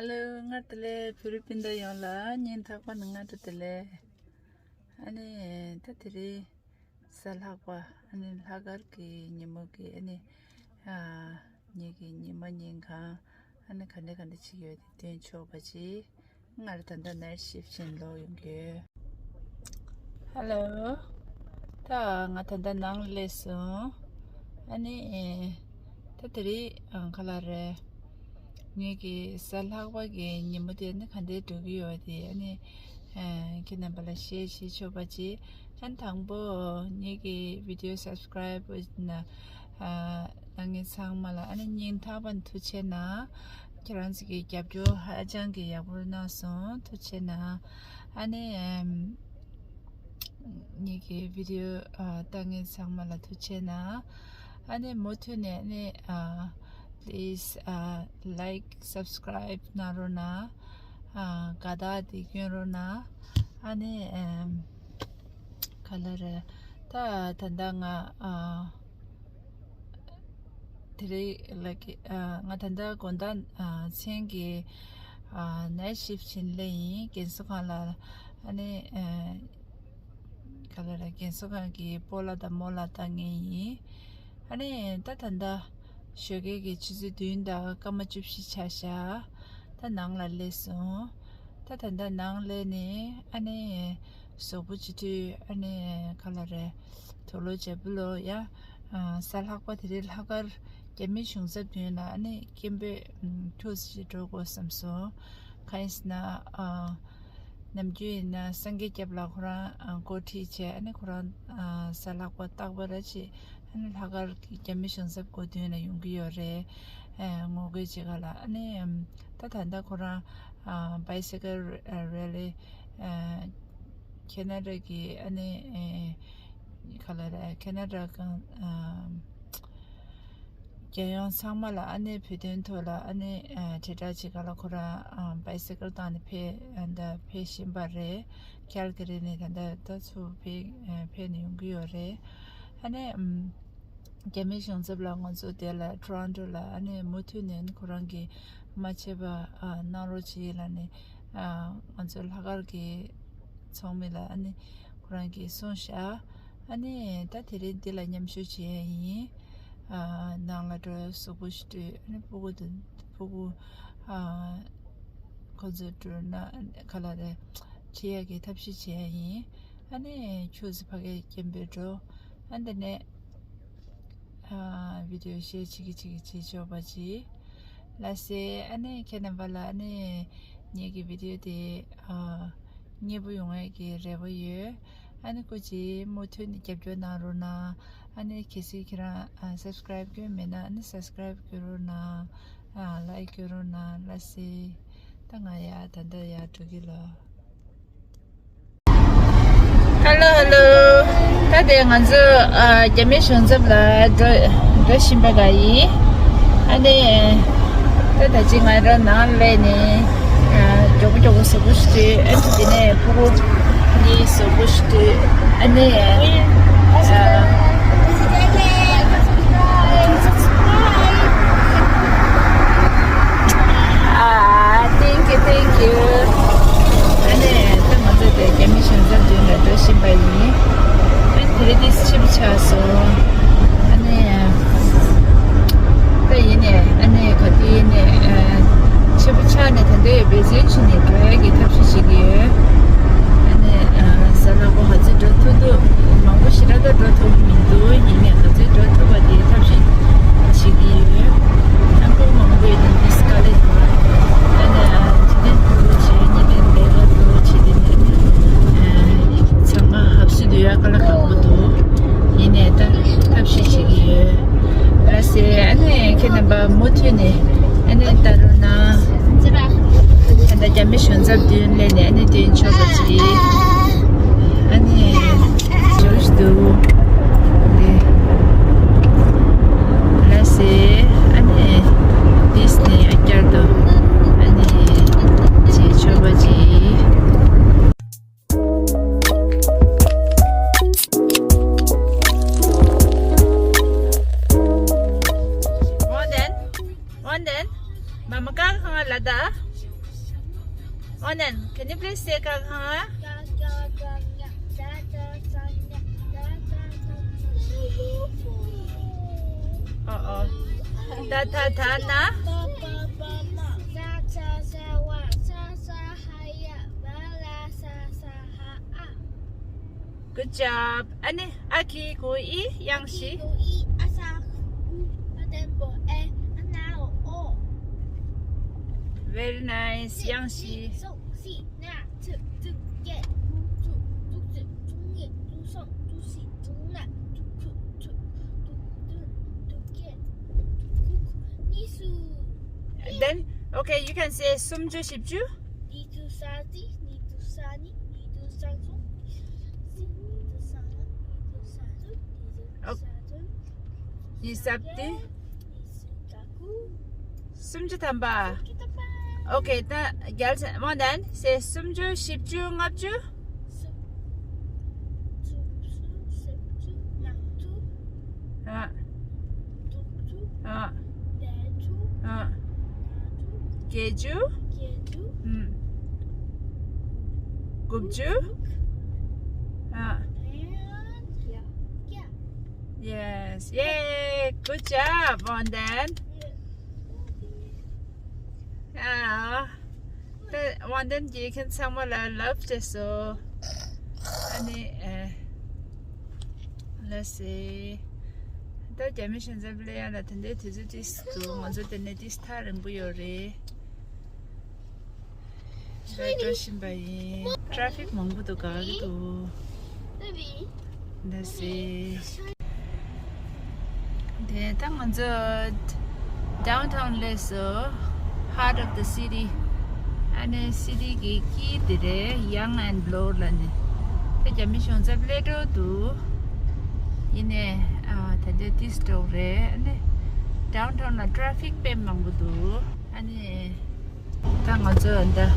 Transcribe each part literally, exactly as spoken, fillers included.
ཧེ་ལོ། སྔར་དེ་ལས་བོད་རིགས་སྤུན་ཟླ་ཡོངས་ལ་སྙིང་ཐག་པ་ནས་སྔར་དེ་ལས། ཨ་ནི་ད་དེ་རིང་གཟའ་ལྷག་པ། ཨ་ནི་ལྷག་དཀར་གྱི་ཉིན་མོ་གི། ཨ་ནི་ཨ་ངེད་ཀྱི་ཉི་མ་ཉིན་གང་། ཨ་ནི་ག་འདྲ་ག་འདྲ་བྱེད་ཀྱི་ཡོད་དེ་སྟོན་ཆོག་པ་ཅིག་ང་རང་ད་ལྟ་ནའིཊ་ཤིཕ་ཕྱིན་ལོག་ཡོང་གི་ཡོད། ཧེ་ལོ། ད་ང་ད་ལྟ་ནང་སླེབས་སོང་། ཨ་ནི་ད་དེ་རིང་ག་ལ་རེད། ངེད་ཀྱི་གཟའ་ལྷག་པ་གི་ཉིན་མོ་དེ་ནི་ག་འདྲ་འགྲོ་གི་ཡོད་དེ། ཨ་ནི་ཁྱེད་རྣམ་པ་ལ་ཤེར་བྱེད་ཆོག་པ་ཅིག་ཨ་ནི་དང་པོ་ངེད་ཀྱི་བི་ཌི་ཡོ་སབ་སི་ཀ་རའིབ་ན་གནང་མཁན་ཚང་མ་ལ། ཨ་ནི་སྙིང་ཐག་པ་ནས་ཐུགས་རྗེ་གནང་། ཁྱེད་རང་ཚོ་གི་རྒྱབ་སྐྱོར་ཧ་ཅང་གི་ཡག་པོ་གནང་སོང་། ཐུགས་རྗེ་གནང་། ཨ་ནི་ཨམ། ངེད་ཀྱི་བི་ཌི་ཡོ་ཨ་ལྟ་མཁན་ཚང་མ་ལ་ཐུགས་རྗེ་གནང་། ཨ་ནི་མུ་མཐུད་ནས་ཨ་ནི་ཨ་པི་ལིས་ཨ་ལའིཀ་སབ་སི་ཀ་རའིབ་གནང་རོགས་གནང་། ཨ་དགའ་རྟགས་དེ་སྐྱོན་རོགས་གནང་། ཨ་ནི་ཨམ། ག་ལ་རེད། ད་ད་ལྟ་ང་ཨ། དེ་རིང་ལ་གི་ཨ་ང་ད་ལྟ་དགོང་དག་ཨ་མཚན་གྱི་ཨ་ནའིཊ་ཤིཕ་ཕྱིན་སླེབས་ཡིན། རྒན་གསོ་ཁང་ལ། ཨ་ནི་ཨ་ག་ལ་རེད། རྒན་གསོ་ཁང་གི་སྤོ་ལགས་དང་རྨོ་ལགས་ལྟ་མཁན་ཡིན། ཨ་ནི་ད་ད་ལྟ་ཞོགས་ཀས་ཀྱི་ཆུ་ཚོད་བདུན་དང་སྐར་མ་བཅུ་བཞི་ཆགས་ཤག་ད་ནང་ལ་སླེབས་སོང་། ད་ད་ལྟ་ནང་སླེབས་ནས་ཨ་ནི་གཟུགས་པོ་བཅོས་དུས། ཨ་ནི་ག་ལ་རེད། དུག་ལོག་བྱས་པ་ལོ་ཡ། ཨ་གཟའ་ལྷག་པ་དེ་རིང་ལྷག་དཀར་རྒྱ་མི་གཞུང་ཚབ་མདུན་ལ་ཨ་ནི་སྐད་འབོད་ཨམ་ཁྱུག་ཙམ་ཞིག་འགྲོ་དགོས་བསམ་སོང་། གང་ཡིན་ཟེར་ན་ཨ་ནམ་རྒྱུན་ཡིན་ན་སངས་རྒྱས་སྐྱབས་ལགས་ཁོ་རང་ཨ་འགོ་ཁྲིད་བྱས། ཨ་ནི་ཁོ་རང་ཨ་གཟའ་ལྷག་པ་རྟག་པར་ཅིག་ཨ་ནི་ལྷག་དཀར་རྒྱ་མི་གཞུང་ཚབ་སྐུ་མདུན་ལ་ཡོང་གི་ཡོད་རེད། ཨ་ངོ་རྒོལ་བྱེད་ག་ལ། ཨ་ནི་ཨམ་ད་ད་ལྟ་ཁོ་རང་ཨ་བྷའི་སི་ཀལ་རེ་ལི། ཨ་ཁེ་ན་ཌ་གི་ཨ་ནི་ཨེ་ག་ལ་རེད། ཁེ་ན་ཌ་གང་ཨམ་རྒྱལ་ཡོངས་ཚང་མ་ལ་ཨ་ནི་བོད་དོན་ཐོག་ལ་ཨ་ནི་ཨ་དྲིལ་བསྒྲགས་བྱེད་ག་ལ་ཁོ་རང་ཨ་བྷའི་སི་ཀལ་བཏང་ནས་ཕེབས། ཨ་ད་ཕེབས་བཞིན་པ་རེད། ཁལ་ག་རི་ནས་ད་ལྟ་ད་ཚུར་ཕེབས་ཨ་ཕེབས་ནས་ཡོང་གི་ཡོད་རེད། ཨ་ནི་ཨམ་རྒྱ་མི་གཞུང་ཚབ་ལ་ང་ཚོ་དེ་ལ་ཊོ་རོན་ཊོ་ལ་ཨ་ནི་མུ་མཐུད་ནས་ཁོ་རང་གིས་མ་ཆད་པ་ཨ་གནང་རོགས་བྱེད་ལབ་ནས། ཨ་ང་ཚོ་ལྷག་དཀར་གྱི་ཚོགས་མི་ལ་ཨ་ནི་ཁོ་རང་གིས་གསུངས་ཤག་ཨ་ནི་ད་དེ་རིང་འདི་ལ་མཉམ་ཞུགས་བྱེད་ཡ་ཡིན། ཨ་ནང་ལ་འགྲོ། གཟུགས་པོ་ཞིག་བཀྲུས། ཨ་ནི་སྤུ་གུ་དང་སྤུ་གུ་ཨ་ཁོ་ཚོ་འགྲོ་ན་ག་ལ་རེད། ཁྲིད་ཡ་གི་ཐབས་ཤེས་བྱེད་ཡ་ཡིན། ཨ་ནི་ཁྱུག་ཙམ་ཕ་གིར་སྐད་འབོད་འགྲོ། ཨ་འདི་ནས་ཨ་བི་ཌི་ཡོ་ཤེར་བྱེད་ཀྱི་བྱེད་ཀྱི་བྱེད་ཆོག་པ་ཅིག་ལགས་སེ། ཨ་ནི་ཁྱེད་རྣམ་པ་ལ་ཨ་ནི་ངེད་ཀྱི་བི་ཌི་ཡོ་དེ་ཨ་མཉེས་པོ་ཡོང་ཡས་ཀྱི་རེ་བ་ཡོད། ཨ་ནི་སྐུ་མཁྱེན་མུ་མཐུད་ནས་རྒྱབ་སྐྱོར་གནང་རོགས་གནང་། ཨ་ནི་གལ་སྲིད་ཁྱེད་རང་ཨ་སབ་སི་ཀ་རའིབ་སྐྱོན་མེད་ན་ཨ་ནི་སབ་སི་ཀ་རའིབ་སྐྱོན་རོགས་གནང་། ཨ་ལའིཀ་སྐྱོན་རོགས་གནང་། ལགས་སེ། ད་ང་ཡ་ད་ལྟ་ཡར་འགྲོ་གི་ལོ། ཧེ་ལོ་ཧེ་ལོ། ད་དེ་ང་ཚོ་ཨ་རྒྱ་མི་གཞུང་ཚབ་ལ་འགྲོ་འགྲོ་བཞིན་པ་ག་ཡིན། ཨ་ནི་ད་ད་ཅི་ང་རང་ནང་སླེབས་ནས་ཨ་མགྱོགས་པོ་མགྱོགས་པོ་གཟུགས་པོ་ཞིག་བཀྲུས། ཨ་ནི་དེ་ནས་སྤུ་གུ་གཉིས་གཟུགས་པོ་ཞིག་བཀྲུས། ཨ་ནི་ཨ། Ah, thank you, thank you. ཨ་ནི་ད་ང་ཚོ་དེ་རྒྱ་མི་གཞུང་ཚབ་མདུན་ལ་འགྲོ་བཞིན་པ་ཡིན། ཨ་ནི་དེ་རིང་ཏོག་ཙམ་ཕྱི་པོ་ཆགས་སོང་། ཨ་ནི་ད་ཡིན་ནས་ཨ་ནི་ག་དུས་ཡིན་ནས་ཨ་ཕྱི་པོ་ཆགས་ནས་ད་ལྟའི་འབད་བརྩོན་བྱས་ནས་འགྲོ་ཡ་གི་ཐབས་ཤེས་བྱེད་ཀྱི་ཡོད། ཨ་ནི་ཨ་གཟའ་ལྷག་པ་ག་ཚོད་འགྲོ་ཐུབ་ཐུབ། མང་པོ་ཞེ་དྲག་ད་འགྲོ་ཐུབ་ཀྱི་མི་འདུག་ཡིན་ནའི་ག་ཚོད་འགྲོ་ཐུབ་པ་དེའི་ཐབས་ཤེས་བྱེད་ཀྱི་ཡོད། ཨ་ཁོ་མང་པོ་ཡོད་ན་ཨེ་སི་ཀ་ལེ་ཊར། ཨ་ནི་ཨ་འཇིག་རྟེན་ཕྲུ་གུ་བྱས། གཉིས་ལྡན་ལས་ཀ་ཕྲུ་གུ་བྱས། དེ་ནས་ཨ་ཚང་མ་ཧབ་སུ་འདུག་ཡ་ག་ལ་ཁག་པོ་འདུག་ཡིན་ནའི་ད་ཐབས་ཤེས་བྱེད་ཀྱི་ཡོད། ལགས་སེ། ཨ་ནི་ཁྱེད་རྣམ་པ་མུ་མཐུད་ནས་ཨ་ནི་ལྟ་རོགས་གནང་། ད་ལྟ་རྒྱ་མི་གཞུང་ཚབ་མདུན་སླེབས་ནས་ཨ་ནི་སྟོན་ཆོག་པ་ཅིག་ཨ་ནི་ཇོ་ཞིག་འདུག་དེ་ལགས་སེ། ཨ་ནི་དེས་ནས་ཡང་བསྐྱར་དུ་ཨ་ནི་བྱེད་ཆོག་པ་ཅིག One then, one then, mama kaka kanga lada. Wangdan, can you please say kakha? Oh, oh. Ta, ta, ta, na. Good job. ཨ་ནི་ཨ་ཁི་གུ་ཨི་དབྱངས་བཞི། ཨ་ཁི་གུ་ཨི་ཨ་ས་ཁུ་ཨ་དན་པོ་ཨེ་ཨ་ན་འོ་ཨོ། Very nice. དབྱངས་བཞི། སོ་སི་ན་ཚུ་ཚུ་ཀེ་ཚུ་ཚུ་ཚུ་ཚུ་ངེ་ཚུ་སོ་ཚུ་སི་ཚུ་ན་ཚུ་ཁུ་ཚུ་ཚུ་ཚུ་ཚུ་ཀེ་ཚུ་ཁུ་ཁུ་ནི་སུ། Then, okay, you can say སུམ་ཅུ་བཞི་བཅུ། ནི་ཚུ་ས་ཏི་ནི་ཚུ་ས་ནི་ནི་ཚུ་ས་ཚུ་ནི་ཚུ་ས་ན་ནི་ཚུ་ས་ཚུ་ནི་ཚུ་ས་ཚུ། ཡིན་ཟབ་ཏེ། སུམ་ཅུ་ཐམ་པ། Okay, ད་རྒྱལ་ས་མོ་དན་སེ་སུམ་ཅུ་བཞི་བཅུ་ལྔ་བཅུ། ཨ། ཨ། ཨ། བརྒྱད་ཅུ། ཨུམ། དགུ་བཅུ། ཨ། Yes. Yay. Good job, Wangdan. ཨ། ད་Wangdan གྱིས་ཁྱེད་ཚང་མ་ལ་love བྱས་སོ། ཨ་ནི་ཨ། Let's see. ད་རྒྱ་མི་གཞུང་ཚབ་སླེབས་ཡ་ལ་དེ་འདྲའི་དུས་ཚོད་ཏིས་འདུག་ང་ཚོ་དེ་ནས་ཏིས་ཐག་རིང་པོ་ཡོད་རེད། ད་འགྲོ་བཞིན་པ་ཡིན། Traffic མང་པོ་འདུག་དགའ་གི་འདུག་འདི་སི། དེ་ད་ང་ཚོ་downtown སླེབས་སོང་། Heart of the city. ཨ་ནི་city གི་དཀྱིལ་དེ་རེད། Yonge and Bloor ལ་ནི། ད་རྒྱ་མི་གཞུང་ཚབ་སླེབས་འགྲོ་འདུག་ཡིན་ནའི་ཨ་ད་ལྟ་ཏིས་འགྲོ་རེད། ཨ་ནི་downtown ལ་traffic དཔེ་མང་པོ་འདུག་ཨ་ནི། ད་ང་ཚོ་འདི་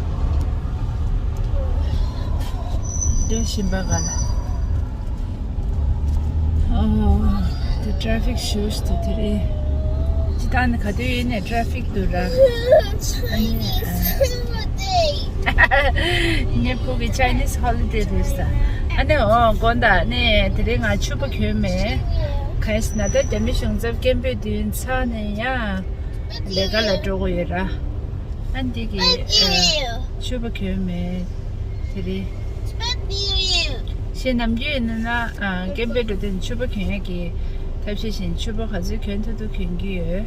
འདྲ་བཞིན་པ་ག་ལ། ཨོ། དེ་traffic ཞུགས་དུ་དེ་རེད། ཅི་ད་ནི་ག་དུས་ཡིན་ནས་traffic འདུག་ར། ཨ་ནི། ཉེ་ཕུག་གི་Chinese holiday རེད་ས། ཨ་ནི་ཨོ་དགོན་ད་ནི་དེ་རིང་ང་ཕྱུ་པ་གྱོན་མེད། ག་ཡིན་ཟེར་ན་ད་རྒྱ་མི་གཞུང་ཚབ་སྐད་འབོད་དུས་ཚར་ནས་ཡང་ལས་ཀ་ལ་འགྲོ་དགོས་ཡོད་ར། ཨ་འདི་གི་ཕྱུ་པ་གྱོན་མེད། དེ་རེད། གཞན་ནམ་རྒྱུན་ཡིན་ན་ཨ་སྐད་འབོད་འགྲོ་དུས་ཕྱུ་པ་གྱོན་ཡག་གི་ཐབས་ཤེས་བཞིན་ཕྱུ་པ་ག་ཚོད་གྱོན་ཐུབ་ཐུབ་གྱོན་གྱི་ཡོད།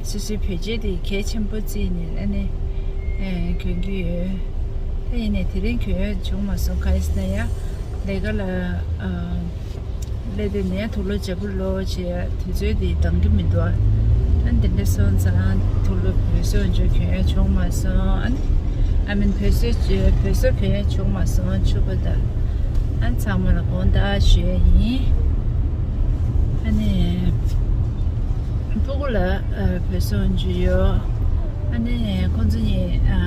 སོ་སོའི་བེད་སྤྱོད་དེ་གལ་ཆེན་པོ་བརྩིས་ནས་ཨ་ནི་ཨ་གྱོན་གྱི་ཡོད། ད་ཡིན་ནའི་དེ་རིང་གྱོན་ཡག་བྱུང་མ་སོང་། ག་ཡིན་ཟེར་ན་ཡང་ལས་ཀ་ལ་ཨ། སླེབས་དུས་ནས་དུག་ལོག་ཇེ་པོ་ལོག་བྱས་དུས་ཚོད་དེ་འདང་གི་མི་འདུག་ཨ་ནི་འདི་འདྲ་སོང་ཙང་དུག་ལོག་བོད་སོག་འཇོ་གྱོན་ཡག་བྱུང་མ་སོང་། ཨ་ནི་ཨ་མིན་བོད་སོག་བོད་སོག་གྱོན་ཡག་བྱུང་མ་སོང་ཕྱུ་པ་ད། ཨ་ནི་ཚང་མ་ལ་དགོངས་དག་ཞུ་ཡག་ཡིན། ཨ་ནི་ཕྲུ་གུ་ལ་ཨ་བོད་སོག་འཇོ་ཡོད། ཨ་ནི་ཁོང་ཚོ་གཉིས་ཨ་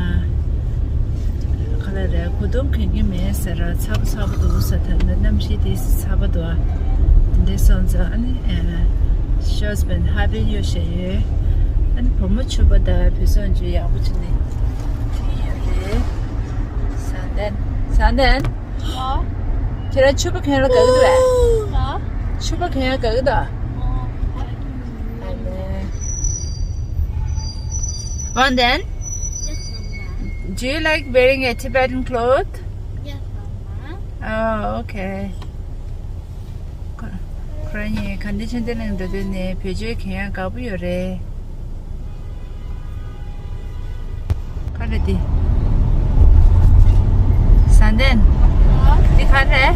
ག་ལ་རེད། གོས་ཐུང་གྱོན་གྱི་མེད་ཟེར་ར། ཚ་པོ་ཚ་པོ་འདུག་ཟེར། ད་ནི་གནམ་གཤིས་དེ་ཚ་པོ་འདུག་ཨ། དེ་འདྲ་སོང་ཙང་ཨ་ནི་ཨ་shorts ཕན་half pant གཡོག་བཞག་ཡོད། ཨ་ནི་བུ་མོ་ཕྱུ་པ་ད་བོད་སོག་འཇོ་ཡག་པོ་བྱས་ནས་ཁྱེར་ཡོད་རེད། བཟང་ལྡན། བཟང་ལྡན། ཨ། ཁྱེད་རང་ཕྱུ་པ་གྱོན་ལ་དགའ་གི་འདུག་པས། ཨ། ཕྱུ་པ་གྱོན་ལ་དགའ་གི་འདུག་ཨ། ཨ་ལེ། Wangdan, do you like wearing a Tibetan cloth? Yes, Mama. Oh, okay. ཁོ་ཁོ་རང་གཉིས་ག་འདི་ཆེན་ཏེ་ལེང་འགྲོ་དུས་ནས་བེད་སྤྱོད་གྱོན་ཡག་དགའ་པོ་ཡོད་རེད། ག་རེ་འདི། བཟང་ལྡན། འདི་ག་རེ།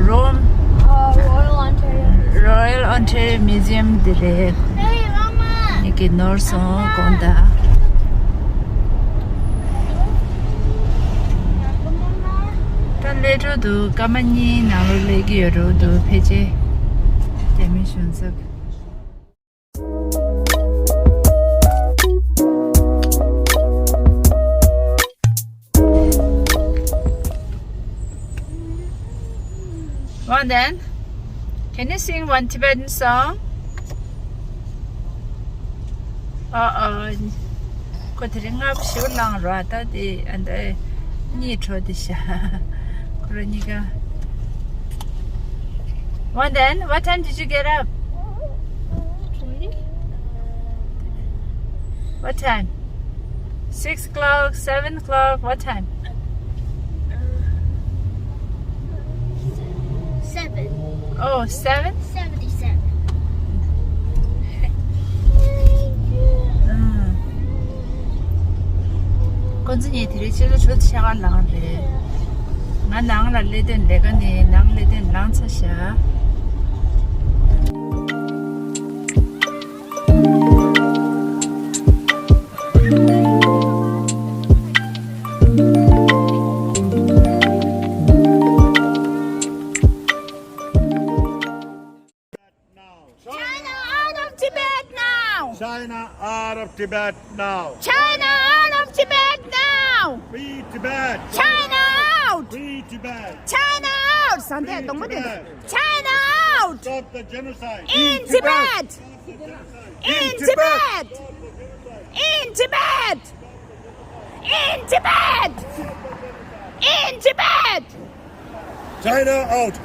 Rome། Royal Ontario Museum འདི་རེད། ངེད་ཀྱི་ནོར་སོང་དགོངས་དག་ད་སླེབས་འགྲོ་འདུག་སྐར་མ་གཉིས་ནང་ལོགས་སླེབས་ཀྱི་ཡོད་འགྲོ་འདུག་ཕལ་ཆེར། རྒྱ་མི་གཞུང་ཚབ། Wangdan, can you sing one Tibetan song? Uh-oh. ཁོ་དེ་རིང་སྔ་པོ་ཞེ་པོ་ལངས་རོགས། ད་དེ་ཨ་འདྲ་གཉིད་བྲོ་དེ་ཤ། ཁོ་རང་གཉིས་ཀ One then, what time did you get up? What time? Six o'clock, seven o'clock, what time? Seven. Oh, seven? Seventy-seven. ཁོ་ཚོ་གཉིས་དེ་རིང་ཕྱི་ལོ་ཆུ་ཚོད་ཕྱེད་ཀ་ལངས་རེད། ང་ནང་ལ་སླེབས་དོན་ལས་ཀ་ནས་ནང་སླེབས་དོན་ལངས་ཚར་ཤག China out of Tibet now! China out of Tibet now! China out of Tibet now! Free Tibet! China out! Free Tibet! China out! Free Tibet! China out! Stop the genocide! In Tibet! In Tibet! In Tibet! In Tibet! In Tibet! China out!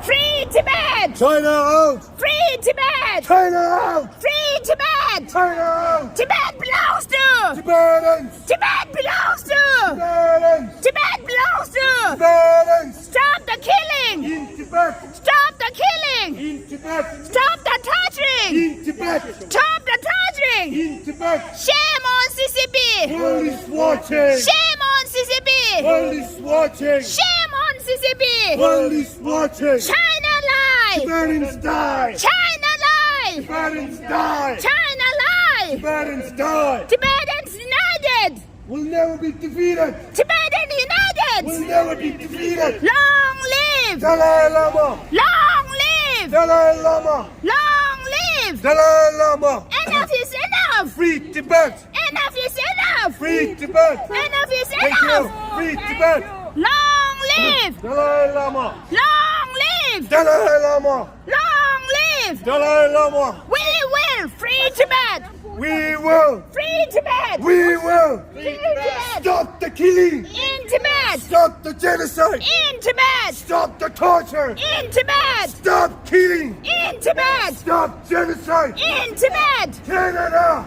Free Tibet! China out! Free Tibet! China out! Free Tibet! China out! Tibet belongs to Tibetans! Tibet belongs to Tibetans! Tibet belongs to Tibetans! Stop the killing! In Tibet! Stop the killing! In Tibet! Stop the torturing! In Tibet! Stop the torturing! In Tibet! Shame on C C P! World is watching! Shame on C C P! World is watching! Shame on C C P! World is watching! China lie! Tibetans die! China lie! Tibetans die! China lie! Tibetans die! Tibetans united! Will never be defeated. Tibetan united. Will never be defeated. Long live. Dalai Lama. Long live. Dalai Lama. Long live. Dalai Lama. Enough is enough. Free Tibet. Enough is enough. Free Tibet. Enough is enough. Thank you. Free Tibet. Long live. Dalai Lama. Long live. Dalai Lama. Long live. Dalai Lama. We will free Tibet. We will. Free Tibet! We will. Free Tibet! Stop the killing! In Tibet! Stop the genocide! In Tibet! Stop the torture! In Tibet! Stop killing! In Tibet! Stop genocide! In Tibet! Canada!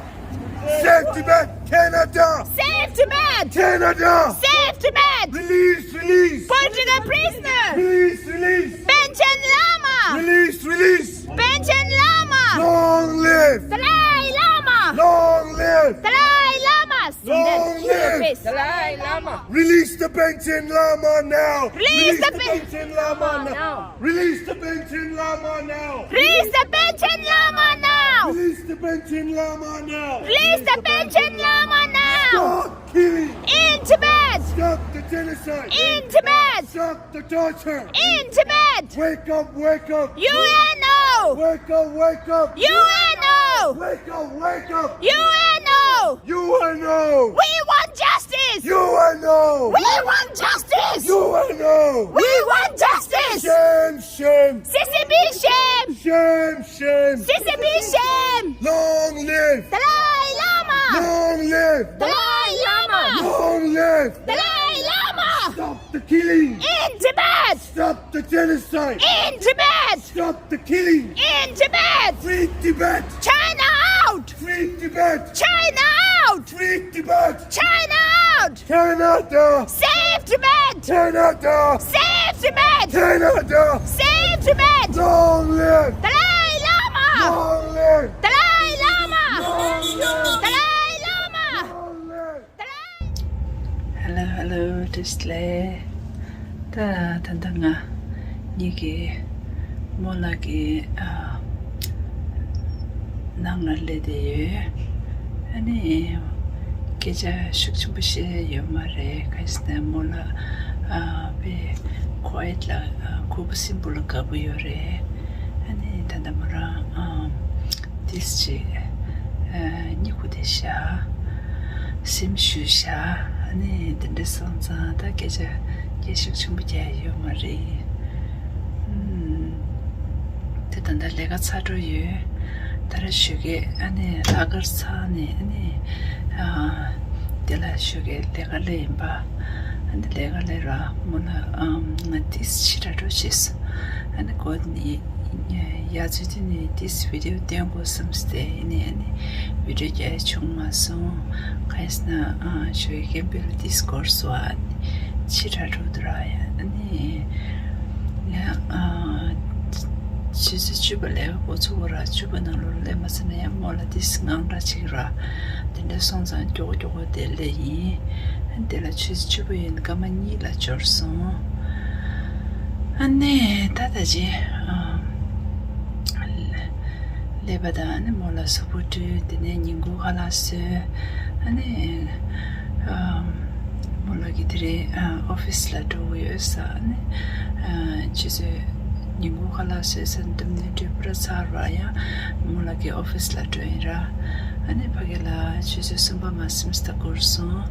Save Tibet! Canada! Save Tibet! Canada! Save Tibet! Release, release! Political prisoner! Release, release! Panchen Lama! Release, release! Panchen Lama! Long live! Dalai Lama! Long live! Dalai Lama! Long live! Dalai Lama! Release the Panchen Lama now! Release the Panchen Lama now! Release the Panchen Lama now! Release the Panchen Lama now! Release the Panchen Lama now! Release the Panchen Lama now! Stop killing! In Tibet! Stop the genocide! In Tibet! Stop the torture! In Tibet! Wake up, wake up! U N O! Wake up, wake up! U N O! Wake up, wake up! U N O! U N O! We want justice! U N O! We want justice! U N O! We want justice! Shame, shame! C C P shame! Shame, shame! C C P shame! Long live! Dalai Lama! Long live! Dalai Lama! Long live! Dalai Lama! Stop the killing! In Tibet! Stop the genocide! In Tibet! Stop the killing! In Tibet! Free Tibet! China out! Free Tibet! China out! Free Tibet! China out! Canada! Save Tibet! Canada! Save Tibet! Canada! Save Tibet! Long live! Dalai Lama! Long live! Dalai Lama! Long live! Dalai Lama! Long live! Dalai Hello, hello, བཀྲ་ཤིས་བདེ་ལེགས། ད་ད་ལྟ་ང་གཉིས་ཀྱི་རྨོ་ལགས་ཀྱི་ཨ་ནང་ལ་སླེབས་བསྡད་ཡོད། ཨ་ནི་སྐད་ཆ་ཤུགས་ཆེན་པོ་བཤད་ཡོད་མ་རེད། ག་ཅི་ཟེར་ན་རྨོ་ལགས་ཨ་དཔེ་quiet ལ་ཨ་ཁུ་བོ་simple ལ་དགའ་པོ་ཡོད་རེད། ཨ་ནི་ད་ལྟ་མོ་རང་ཨ་ཏིས་ཅིག་ཨ་སྙིང་ཁུ་བདེ་ཤག་སེམས་ཞུ་ཤག་ཨ་ནི་དེ་འདྲ་སོང་ཙང་ད་སྐད་ཆ་སྐད་ཤུགས་ཆེན་པོ་རྒྱག་ཡོད་མ་རེད། ཨམ། དེ་ད་ལྟ་ལས་ཀ་ཚར་འགྲོ་ཡོད། ད་ ད་ར་ཞོགས་ཀས་ཨ་ནི་ལྷག་དཀར་ཚར་ནས་ཨ་ནི་ཨ་དེ་ལ་ཞོགས་ཀས་ལས་ཀ་ལས་ཡིན་པ། ཨ་ནི་ལས་ཀ་ལས་ར་མོ་ལ་ཨམ་ང་ཏིས་ཕྱི་དྲག་འགྲོ་བྱས་སོང་། ཨ་ནི་གོ་ནི་ཡ་ཚོད་དུ་ནི་ཏིས་བི་ཌིའོ་སྟོན་དགོས་བསམ་སྟེ་ཡིན་ནི་ཨ་ནི་བི་ཌིའོ་རྒྱག་ཡ་བྱུང་མ་སོང་། གང་ཡིན་ཟེར་ན་ཨ་ཞོགས་ཀས་ཀེམ་པེ་ལ་ཏིས་འགོར་སོང་། ཨ་ནི་ཕྱི་དྲག་འགྲོ་འདུག་ར་ཡ་ཨ་ནི། ཡ། ཨ། ཆུ་ཚོད་བཅུ་པ་ལས་ཀ་འགོ་ཚུགས་པ་ར་བཅུ་པ་ནང་ལོགས་ལ་སླེབས་མ་ཚར་ན་ཡང་མོ་ལ་ཏིས་དངངས་སྐྲག་ཅིག་ར། དེ་འདྲ་སོང་ཙང་མགྱོགས་མགྱོགས་དེ་སླེབས་ཡིན། དེ་ལ་ཆུ་ཚོད་བཅུ་པ་ཡིན་སྐར་མ་གཉིས་ལ་འབྱོར་སོང་། ཨ་ནི་ད་ད་ཅི། ཨ། སླེབས་པ་དང་ཨ་ནི་མོ་ལ་གཟུགས་པོ་བཀྲུས། དེ་ནས་ཉིན་གུང་ཁ་ལག་བཟོས། ཨ་ནི་ཨམ། མོ་ལགས་ཀྱིས་དེ་རིང་ཨ་ཨོ་ཕིས་ལ་འགྲོ་གི་ཡོད་ས། ཨ་ནི་ཨ་ཆུ་ཚོད་ཉིན་གུང་ཁ་ལག་བཟོས་ཚར། འདུག་ནས་བཀྲུས་པ་ར་ཚར་བ་ཡང་མོ་ལགས་ཀྱི་ཨོ་ཕིས་ལ་འགྲོ་ཡིན་ར། ཨ་ནི་ཕ་གི་ལ་ཆུ་ཚོད་གསུམ་པ་མ་ཟིན་ཙམ་འགོར་སོང་།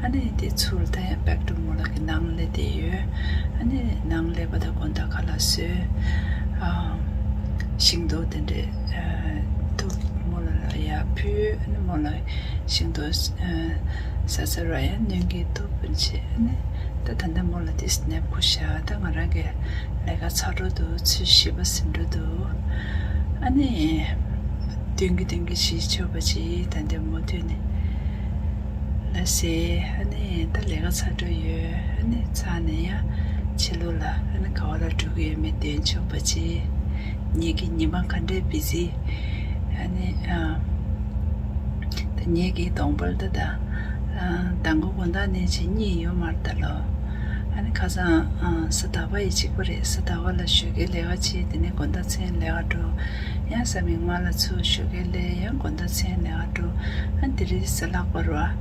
ཨ་ནི་དེ་ཚུར་ད་ཡང་བེག་ཊུ་མོ་ལགས་ཀྱི་ནང་སླེབས་བསྡད་ཡོད། ཨ་ནི་ནང་སླེབས་པ་དང་དགོང་དག་ཁ་ལག་བཟོས། ཨ། ཤིང་ཏོག་དེ་འདྲས་ཨ་ཐུག་མོ་ལ་ལ་ཡ་ཕུལ། ཨ་ནི་མོ་ལ་ཤིང་ཏོག་ཨ་ཟ་ཟ་ར་ཡ་གནོད་སྐྱེལ་ཐུབ་པ་བྱས། ཨ་ནི་ད་ད་ལྟ་མོ་ལ་ཏིས་ནེབ་ཁུ་ཤ། ད་ང་རང་གི་ལས་ཀ་ཚར་འགྲོ་འདུག་ཚོད་བཞི་པ་ཟིན་འགྲོ་འདུག་ཨ་ནི་སྟོན་གྱི་སྟོན་གྱི་ཞིག་ཆོག་པ་ཅིག་ད་ལྟ་མུ་མཐུད་ནས། ལགས་སེ། ཨ་ནི་ད་ལས་ཀ་ཚར་འགྲོ་ཡོད། ཨ་ནི་ཚར་ནས་ཡང་ཕྱི་ལོགས་ལ་ཨ་ནི་ག་བ་ལ་འགྲོ་གི་ཡོད་མེད་སྟོན་ཆོག་པ་ཅིག་ངེད་ཀྱི་ཉི་མ་ག་འདྲའི་བི་ཟི། ཨ་ནི་ཨ། ད་ངེད་ཀྱི་གདོང་པར་ད་ད་ཨ་མདང་དགོང་དག་ནས་བྱས་གཉིད་ཡོད་མ་རེད་ད་ལོ། ཨ་ནི་ཁ་སང་ཨ་གཟའ་ཟླ་བ་ཡི་གཅིག་པ་རེད། གཟའ་ཟླ་བ་ལ་ཞོགས་ཀས་ལས་ཀ་བྱས། དེ་ནས་དགོང་དག་མཚན་ལས་ཀ་འགྲོ། ཡང་གཟའ་མིག་དམར་ལ་ཚུར་ཞོགས་ཀས་སླེབས། ཡང་དགོང་དག་མཚན་ལས་ཀ་འགྲོ། ཨ་དེ་རིང་གཟའ་ལྷག་པ་རེད་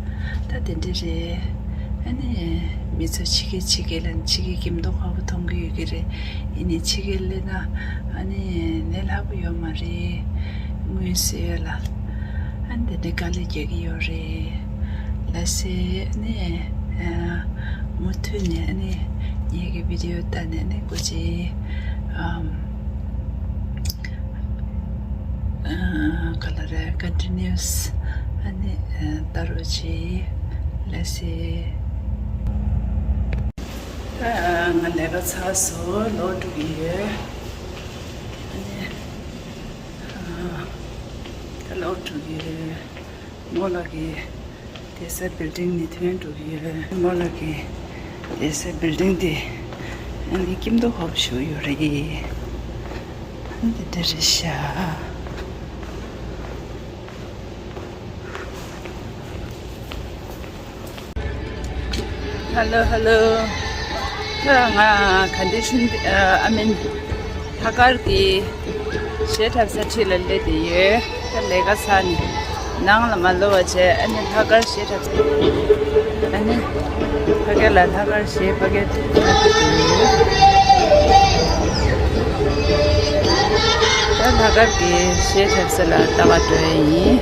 བ། ད་དེ་འདྲ་རེད། ཨ་ནི་མི་ཚོ་ཕྱི་རྒྱལ་ཕྱི་རྒྱལ་ལ་ཕྱི་རྒྱལ་སྐྱིད་མདོག་ཁ་པོ་མཐོང་གི་ཡོད་ཀྱི་རེད། ཡིན་ནའི་ཕྱི་རྒྱལ་སླེབས་ན་ཨ་ནི་ལས་སླ་པོ་ཡོད་མ་རེད། དངུལ་བཟོ་ཡ་ལ་ཨ་ནི་དེ་འདྲ་དཀའ་ལས་རྒྱག་གི་ཡོད་རེད། ལགས་སེ། ཨ་ནི་ཨ་མུ་མཐུད་ནས་ཨ་ནི་ངེད་ཀྱི་བི་ཌིའོ་ལྟ་ནས་ཨ་ནི་སྐུ་མཁྱེན། ཨམ། ཨ་ག་ལ་རེད། ཀོན་ཊི་ནིའུ་སི་ཨ་ནི་ཨ་ལྟ་རོགས་གྱིས། ལགས་སེ། ད་ང་ལས་ཀ་ཚར་སོང་། ལོག་འགྲོ་གི་ཡོད། ཨ་ནི་ཨ་ད་ལོག་འགྲོ་གི་ཡོད། མོ་ལགས་ཀྱི་བསྡད་ས་བིལ་ཌིང་ནས་ཐོན་འགྲོ་གི་ཡོད་རེད། མོ་ལགས་ཀྱི་བསྡད་ས་བིལ་ཌིང་དེ་ཨ་ནི་སྐྱིད་མདོག་ཁ་པོ་ཞིག་ཡོད་རེད། ཨ་ནི་དེ་འདྲ་རེད་ཤག་ཧ་ལོ་ཧ་ལོ། ད་ང་ག་འདྲ་ཤིན་ཨ་མིན་ལྷག་དཀར་གྱི་གཞས་འཁྲབ་ས་འཁྲིས་ལ་སླེབས་བསྡད་ཡོད། ད་ལས་ཀ་ཚར་ནས་ནང་ལ་མ་ལོག་པ་བྱས། ཨ་ནི་ལྷག་དཀར་གཞས་འཁྲབ་ཨ་ནི་ཕ་གི་ལ་ལྷག་དཀར་གཞས་ཕ་གི་འཁྲབ་བསྡད་ཡོད། ད་ལྷག་དཀར་གྱི་གཞས་འཁྲབ་ས་ལ་ལྟ་ག་འགྲོ་ཡ་ཡིན།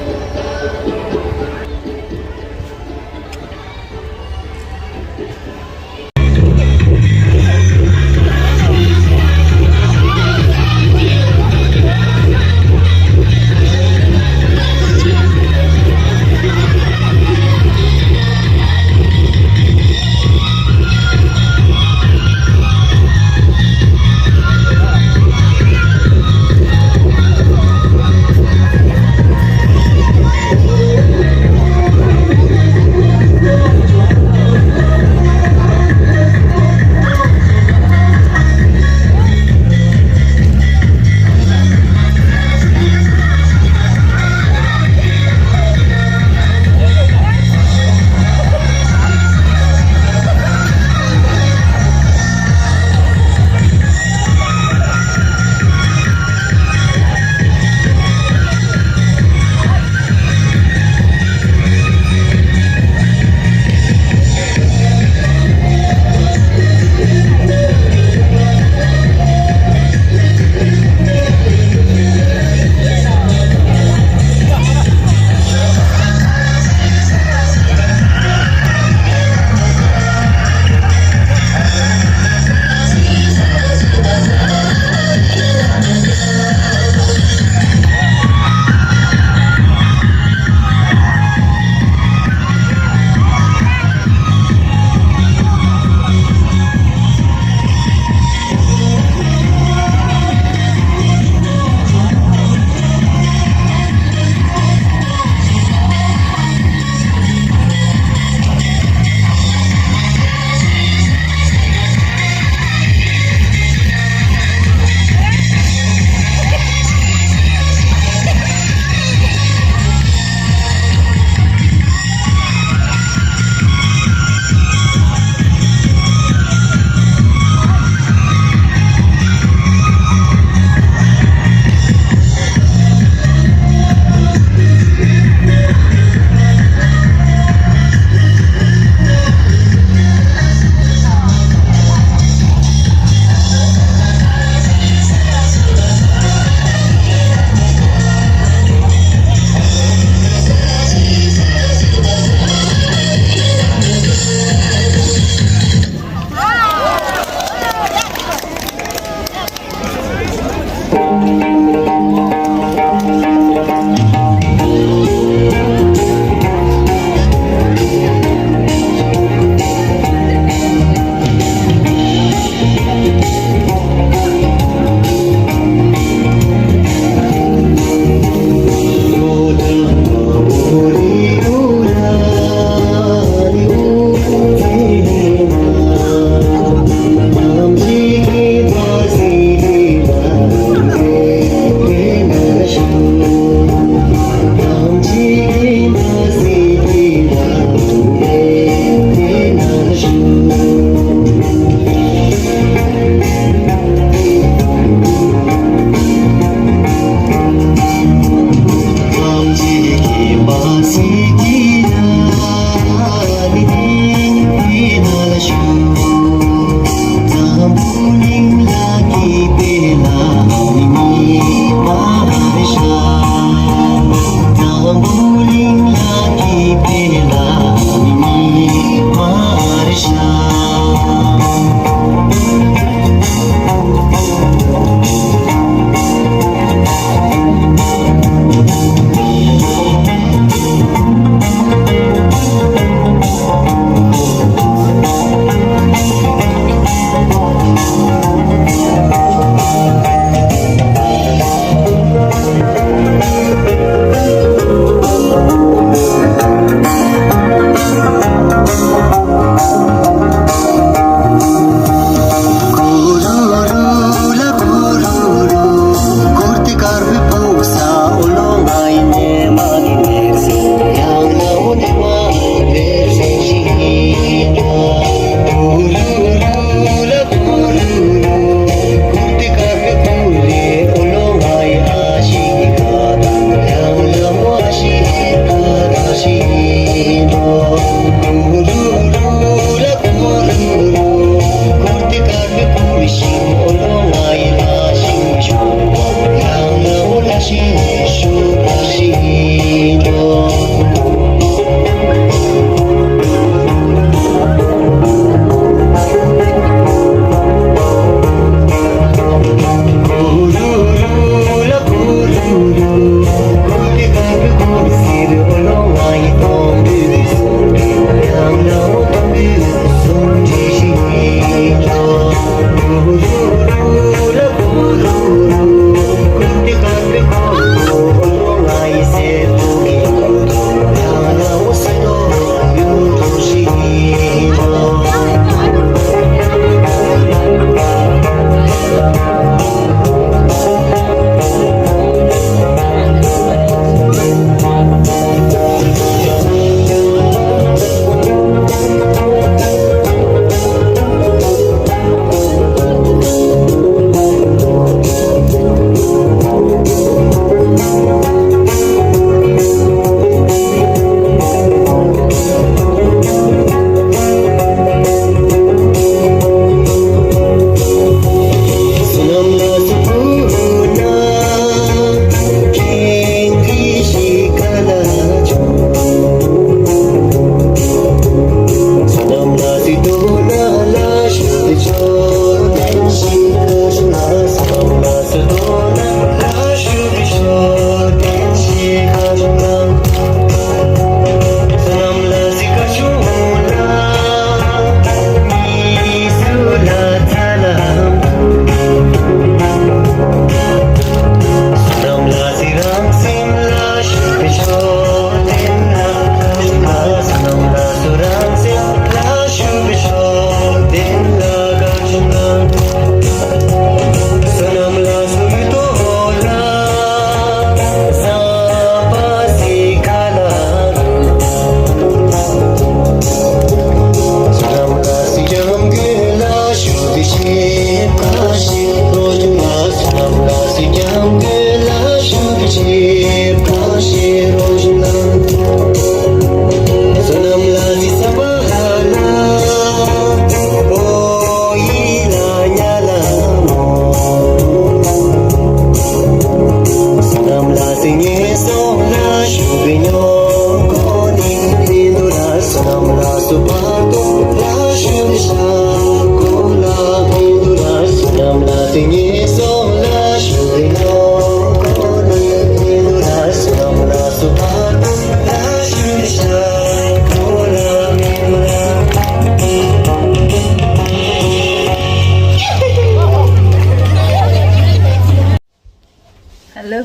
Hello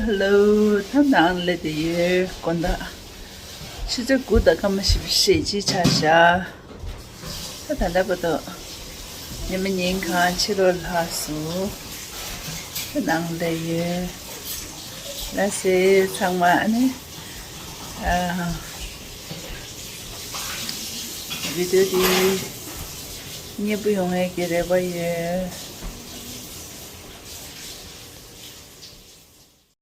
hello, ད་ནང་ལ་དེ་ཡོད་དགོན་བདག་ཆུ་ཚོད་དགུ་དང་སྐར་མ་བཞི་བཅུ་ཞེ་གཅིག་ཆགས་བཞག་ད་ད་ལྟ་བར་དུ་ཉི་མ་ཉིན་གང་ཕྱི་ལོགས་ལྷག་སོང་། ད་ནང་ལ་ཡོད། ལགས་སེ་ཚང་མ། ཨ་ནི་ཨ་བི་ཌིའོ་འདི་མཉེས་པོ་ཡོང་ངེས་ཀྱི་རེ་བ་ཡོད།